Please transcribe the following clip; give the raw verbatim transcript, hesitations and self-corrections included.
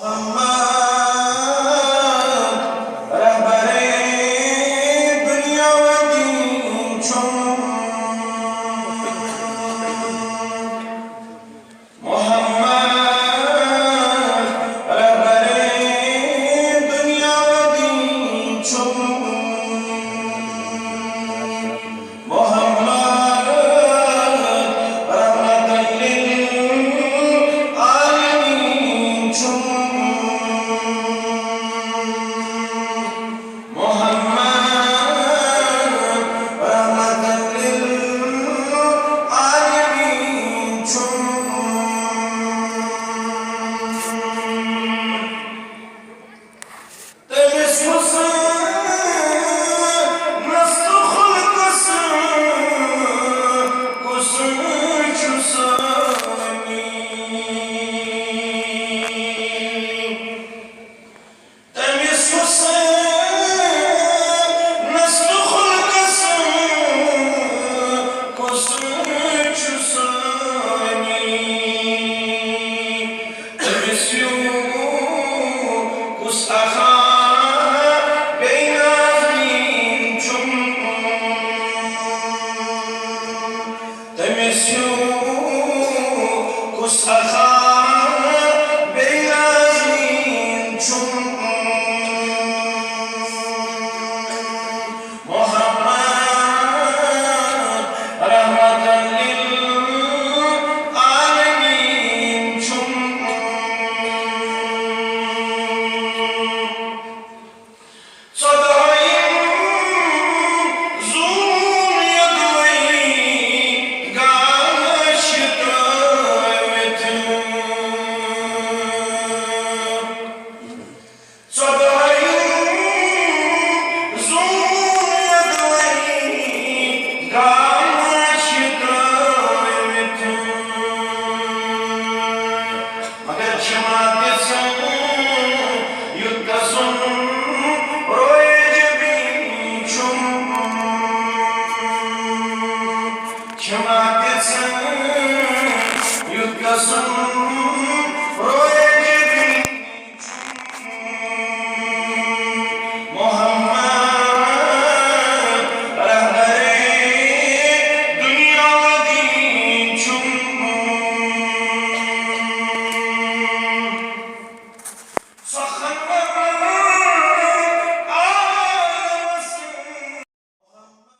محمد رهبر دنیا و دین چھُم۔ محمد رهبر دنیا و دین چھُم۔ محمد رحمت للعالمین چھُم۔ محمد رحمت للعالمین چھُم۔ تٔمِس حسینس تہٕ خلقس کُس چھُ ثٲنی؟ تٔمِس حسینس تہٕ خلقس کُس چھُ ثٲنی؟ تٔمِس ہیوٗ کُس اکھ